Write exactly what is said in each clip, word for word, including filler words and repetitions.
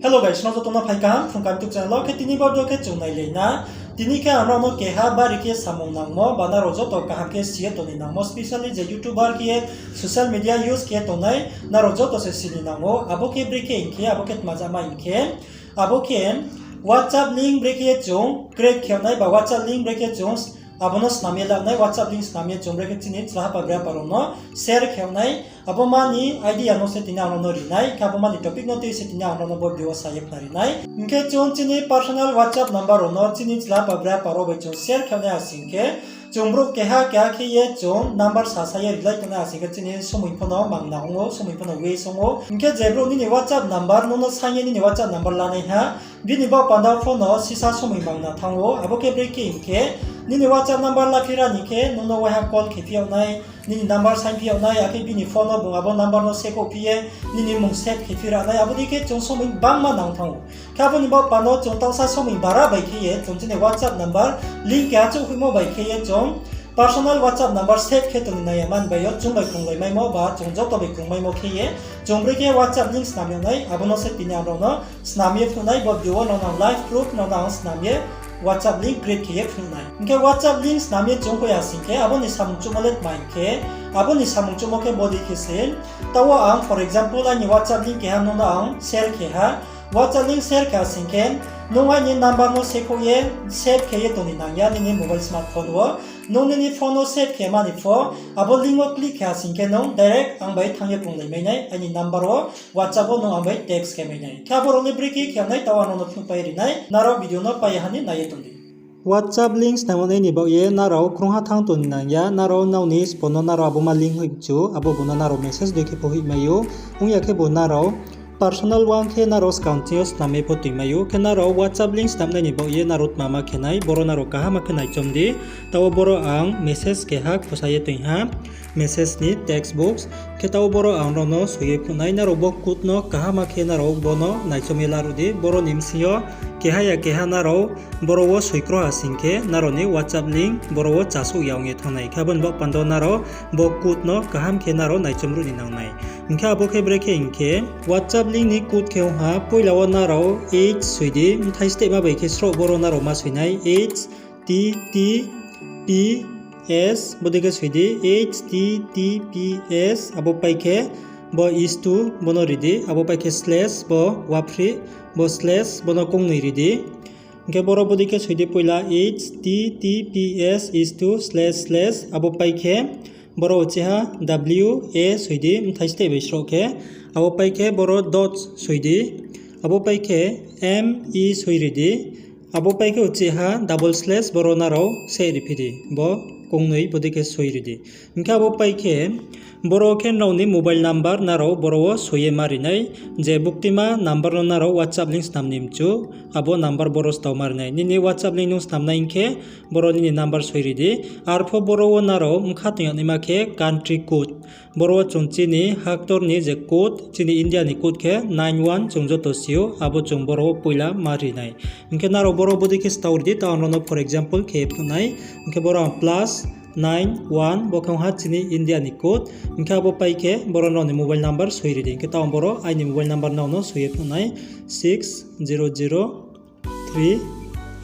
Hello guys, nrao joto no phai kaham Phrung Kaham YouTube channel wo. Khe tini bo video khe chung nailai na. Tini khe ang nrao no keha bari khe samung nangmo, ba nrao joto kaham khe si ye tong ni nangmo, specially je YouTuber khe ye social media use khe ye tongnai, nrao joto se si ni nang ou. Abo khe brekhe hing khe, abo khe tma jama hing khe, abo khe WhatsApp link brekhe ye chung create khe yag nai, ba WhatsApp link brekhe chung abo no snam ye la nai, WhatsApp link snam ye chung brekhe chini chlaha pa brapa rao no share khe yag nai. Abo ma ni idea no se tini ang nrao no ri nai, khe abo ma ni topic no tui se tini ang nrao no bo video wo sa ye khnari nai. Hing khe chung chini personal WhatsApp number rao no chini chlaha pa brapa rao bai chung share khe yag nai asing khe, chung brouh keha keha khe ye chung number sasa ye rilai tongnai asing khe chini somoi pho no mangna ong ou, somoi pho no waste ong ou. Hing khe je brouh nini WhatsApp number nung no saing ye nini WhatsApp number lanaiha, bini baoh panda pho no sisa somoi mangna thanng ou. Abo khe brekhe hing khe, nini WhatsApp number laphi ra ni khe nung no waiha call khe phi yag nai, nini number saing phi yag nai, akhe bini phone wo bung abo number no sekhouh phi ye nini mmung save khe phi ra nai, abo dei khe chung somoi bangma nang thanng ou. Khe abo ni baoh panda chung taohsa somoi bara bai khe ye chung chini WhatsApp number link keha chouhhoihmo bai khe ye chung personal WhatsApp number save khe tong ni nang ya mani bai yo chung bai krunglaimaimo ba chung joto bai krungmaimo khe ye chung brekhe WhatsApp link snam yag nai, abo no se tini ang nrao no snam ye phnuh nai, bo video wo nrao no ang live proof, nrao no ang snam ye WhatsApp link create khe ye phnuh nai. Hing khe WhatsApp link snam ye chung hoih ya sing khe, abo ni samung chouhmo le tma hing khe, abo ni samung chouhmo khe bo dei khe se, taoh wo ang for example aini WhatsApp link keha nung no ang share khe ha, WhatsApp link share khe asing khe, nung aini number no sekhouh ye save khe ye tong ni nang ya nini mobile smartphone wo. Nung nini phone wo save khe mani pho, abo link wo click khe asing khe nung direct ang bai thanng ye krunglai mai nai, aini number wo WhatsApp wo nung ang bai text khe mai nai. Khe abo rao le brekhe khe yag nai taoh ang nrao no phnuhpai ri nai, nrao video no pai ye ha ni nai ye tong di. WhatsApp link snam yag nai ni baoh ye nrao krungha thanng tong ni nang ya, nrao nrao ni spo no nrao abo ma link hoih chu, abo bung no nrao message dei khe pho hoih mai ou, ong ya khe bo nrao personal one khe nrao skang ching yo snam ye pho toing mai ou. Khe nrao WhatsApp link snam nai ni baoh ye nrao tma ma khe nai, boro nrao kaham khe naichom di. Taoh wo boro ang message keha khosa ye toing ha, message ni text box. Khe taoh wo boro ang nrao no soi ye phnuh nai, nrao bo code no kaham khe nrao bo no naichom ye laruh di. Boro ni bsing yo keha ya keha nrao boro wo soi kro ha sing khe nrao ni WhatsApp link boro wo chasouh ya ong ye thanng nai. Khe abo ni baoh panda nrao bo code no kaham khe nrao naichom ruh ni nang nai. Hing khe abo khe brekhe hing khe, WhatsApp link ni code khe ong ha, poila wo nrao H soi di, bthai stehma bai khe sroh boro nrao ma soi nai, H T T P S, bodei khe soi di, H T T P S, abo pai khe bo is to, bo no ri di, abo pai khe slash, bo waphrih, bo slash, bo no kongnoi ri di. Hing khe boro bodei khe soi di poila, H T T P S is to slash slash, abo pai khe boro uchiha W A soi di, bthai steh bai sroh khe, abo pai khe boro dot soi di, abo pai khe M E soi ri di, abo pai khe uchiha double slash boro nrao seh ri phi di, bo kongnoi bodei khe soi ri di. Hing khe abo pai khe boro khe nrao ni mobile number nrao boro wo soi ye ma ri nai, je buktima number no nrao WhatsApp link snam ni mchu, abo number boro stao ma ri nai. Nini WhatsApp link nung snam nai hing khe, boro nini number soi ri di. Arpho boro wo nrao bkha toing yag naima khe country code. Boro wo chung chini haktor ni je code, chini India ni code khe nine one chung joto si ou, abo chung boro wo poila ma ri nai. Hing khe nrao boro bodei khe stao ri di, taoh ang nrao no for example khe phnuh nai. Hing khe boro ang plus nine one, bo khe ong ha chini India ni code. Hing khe abo pai khe boro nrao ni mobile number soi ri di. Hing khe taoh ang boro aini mobile number nrao no soi ye phnuh nai, six zero zero three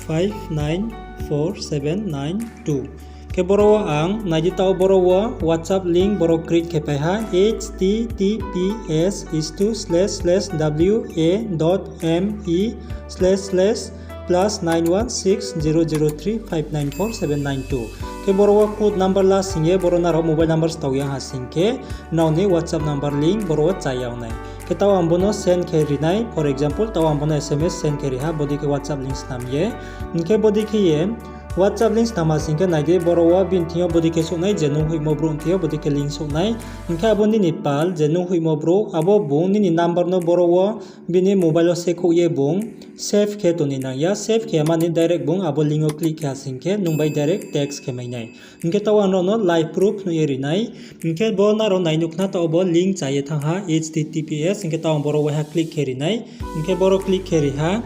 five nine four seven nine two. Khe boro wo ang nai di, taoh boro wo WhatsApp link boro create khe pai ha, H T T P S is to slash slash W A dot M E slash slash plus nine one six zero zero three five nine four seven nine two. Khe boro wo code number la sing ye boro nrao mobile number stao ya ha sing khe, nrao ni WhatsApp number link boro wo chá yag nai. Khe taoh ang bo no send khe ri nai, for example, taoh ang bo no S M S send khe ri ha, bodei khe WhatsApp link snam ye. Hing khe bodei khe ye WhatsApp link snam ha sing khe nai di, boro wo bini thing yo bodei khe souh nai, je nung hoihmo brouh ni thing yo bodei khe link souh nai. Hing khe abo nini pal, je nung hoihmo brouh, abo bung nini number no boro wo bini mobile wo sekhouh ye bung save khe tong ni nang ya, save khe ya mani direct bung abo link wo click khe ha sing khe nung bai direct text khe mai nai. Hing khe taoh ang nrao no live proof phnuh ye ri nai. Hing khe bo nrao nai nuh khna, taoh bo link chá ye thanng ha, H T T P S, hing khe taoh ang boro waiha click khe ri nai. Hing khe boro click khe ri ha.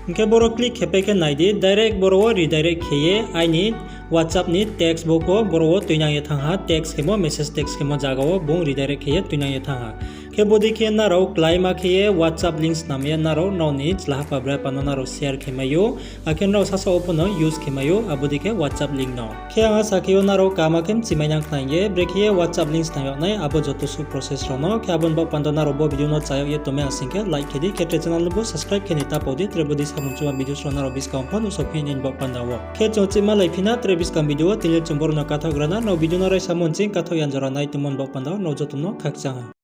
Hing khe boro click khe pai khe nai di, direct boro wo redirect khe ye aini WhatsApp ni text box wo boro wo tuinang ye thanng ha, text khemo, message text khemo zaga wo bung redirect khe ye tuinang ye thanng ha. Khe bodei khe nrao kláima khe ye WhatsApp link snam ye nrao nrao ni chlahapa brai panda nrao share khe mai ou, akhe nrao sasaoh wo pho no use khe mai ou, abo dei khe WhatsApp link no. Khe ang asa khe ou nrao kama khe mchimai nang khna hing ye, brekhe ye WhatsApp link snam yag nai abo joto suh process rao no. Khe abo ni baoh panda nrao bo video no chá yag ye tongmai ha sing khe like khe di, khe tre channel no bo subscribe khe ni ta pau di, tre bodei samung chuma video rao nrao buskang pho nuhsao phi nai ni baoh panda wo. Khe chung chihma lai phi na tre buskang video wo, tini le chung boro no kathaoh gra na, nrao video no raisamo nching kathaoh yan jora nai tongmo ni baoh panda wo nrao joto no khakchang ha.